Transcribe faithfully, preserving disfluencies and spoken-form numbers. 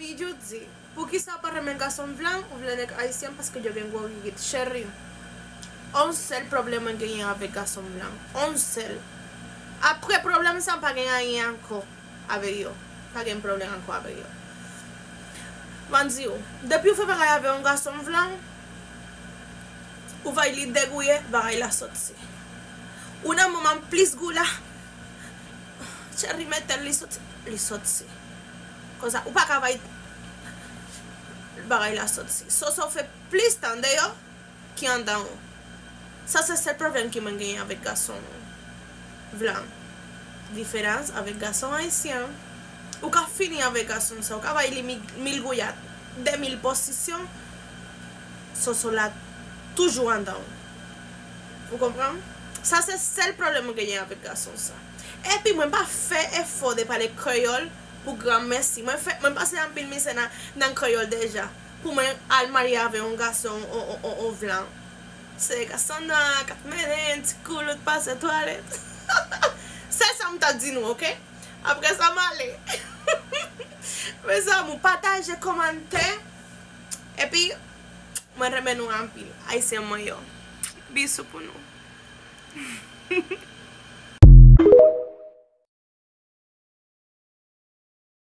Li di, poukisa w pa renmen gason blan, ou vle nèg ayisyen paske yo gen gwo ririt. Cheri, yon sèl pwoblèm mwen genyen avèk gason blan. Yon sèl. Apre pwoblèm sa, m pa gen anyen ankò avèk yo. Pa gen pwoblèm ankò avèk yo. Mwen di w, depi w fè bagay avèk yon gason blan, ou vay li degouye, bagay la soti. Ou nan moman plis gou la, cheri, men tèl li soti, li soti. Konsa, ou pa ka vay bagay la soti. So, so fè plis tan deyò ki anndan ou. Sa se sèl pwoblèm ki mwen genyen avèk gason blan. Diferans avèk gason ayisyen, ou ka fini avèk gason sa, ou ka bay li mi- mil gouyad, de mil pozisyon, soso la toujou anndan ou. Ou konprann? Sa se sèl pwoblèm mwen genyen avèk gason sa. Epi mwen pa fè efò de pale kreyòl pou granmèsi. Mwen fè, mwen pase anpil mizè nan, nan kreyòl deja. Pou mwen al marye avè yon gason, on, on, on, on blan. Se gason nwa k ap mennen ti koulout pase twalèt. Se sa m t ap di nou, oke? Apre sa, m ale. Mezanmi, pataje, kòmante. Epi, mwen renmen nou anpil. Ayisyen mwen yo. Bisou pou nou.